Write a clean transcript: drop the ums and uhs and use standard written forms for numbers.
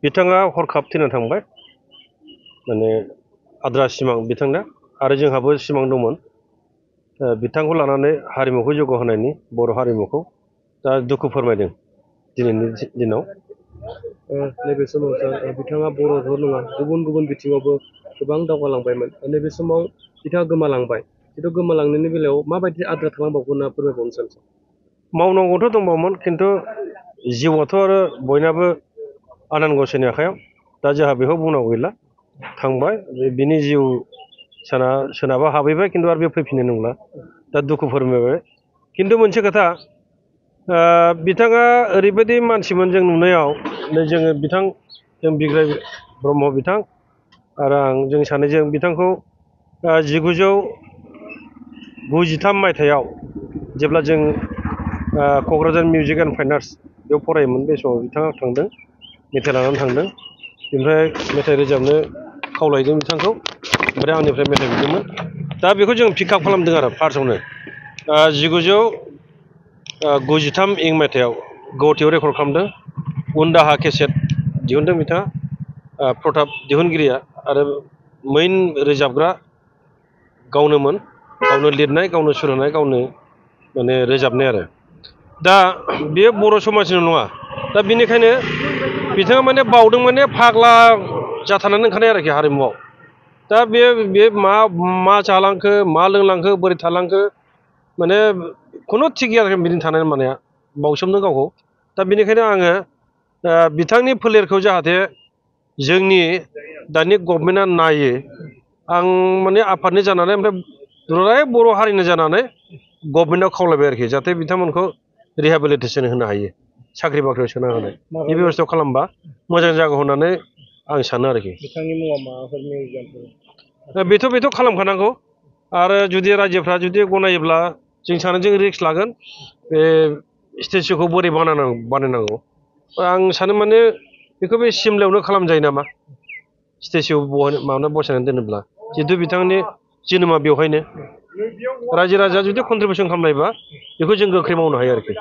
बिथाङा हरखाब थैना थांबाय माने आद्रा सिमां बिथांना आरो जोंहाबो सिमां दंमोन बिथांखौ लानानै हारिमुखौ जौगाहोनायनि बर' हारिमुखौ दा दुखु फोरमायदों दिनैनि दिनाव नैबे समाव बिथाङा बर'ल' नङा गुबुन गुबुन बिथिङावबो गोबां दावगालांबायमोन नैबे समाव बिथाङा गोमालांबाय जिथु गोमालांनायनि बेलायाव माबायदि आद्रा थालांबावगोन होनना फोरमायबावनो सानसै मावनांगौथ' दंबावोमोन खिन्थु जिउआथ' आरो बयनाबो आनान गसाइनि आखायाव दा जोंहा बेखौ बुंनांगौ गैला थांबाय बिनि जिउ सोरनाबा हाबहैबाय खिन्थु आरो बे फैफिननो नंला दा दुखु फोरमायबाय खिन्थु मोनसे खोथा बिथाङा ओरैबायदि मानसिमोन जों नुनायाव जोङो जों बिग्राय ब्रह्म बिथां आरो आं जों सानैजों बिथांखौ 1993 मायथाइयाव जेब्ला जों Kokrajhar music and fine arts बेयाव फरायोमोन बे समाव बिथाङा थांदों मेथाइ लानानै थांदों ओमफ्राय मेथाइ रोजाबनो खावलायदों बिथांखौ ओमफ्राय आंनिफ्राय मेथाइ बिदोंमोन दा बेखौ जों पिकआप खालामदों आरो फार्स्टआवनो 1993 इं मायथाइयाव गुवाहाटीआव रेकर्ड खालामदों उन दाहा केसेट दिहुनदों बिथाङा प्रताप दिहुनगिरिया आरो मेइन रोजाबग्रा गावनोमोन गावनो लिरनाय गावनो सुर होनाय गावनो माने रोजाबनाय आरो दा बेयो बर' समाजनिल' नङा दा बेनिखायनो बिथाङा माने बावदों माने फाग्ला जाथारनानै ओंखारनाय आरोखि हारिमुआव दा बे मा जालांखो मा लोंलांखो बोरै थालांखो माने खुनु थिग गैया आरोखि बिदिनो थानाय मानाया बावसोमदों गावखौ दा बेनिखायनो आङो बिथांनि फोलेरखौ जाहाथे जोंनि दानि गभर्नमेन्टआ नायो आं माने आफादनि जानानै ओमफ्राय दुलाराय बर' हारिनि जानानै गभर्नमेन्टआव खावलायबाय आरोखि जाहाथे बिथांमोनखौ रिहेबिलिटेसन होनो हायो साख्रि बाख्रियाव सोना होनाय बे बेब'स्था खालामबा मोजां जागौ होननानै आं सानो आरोखि बिथांनि मुङाव माबाफोर मिउजियामफोर बेथ' खालामखानांगौ आरो जुदि रायजोफ्रा जुदि गनायोब्ला जों सानैजों रिक्स लागोन बे स्टेचुखौ बोरै बानायनांगौ आं सानो माने बेखौ बे सिमलायावनो खालामजायो नामा स्टेचु बसायनानै दोनोब्ला जिहेतु बिथांनि जोनोमा बेवहायनो रायजो राजाया जुदि कन्ट्रिबिउसन खालामनायबा बेखौ जों गोख्रै मावनो हायो आरोखि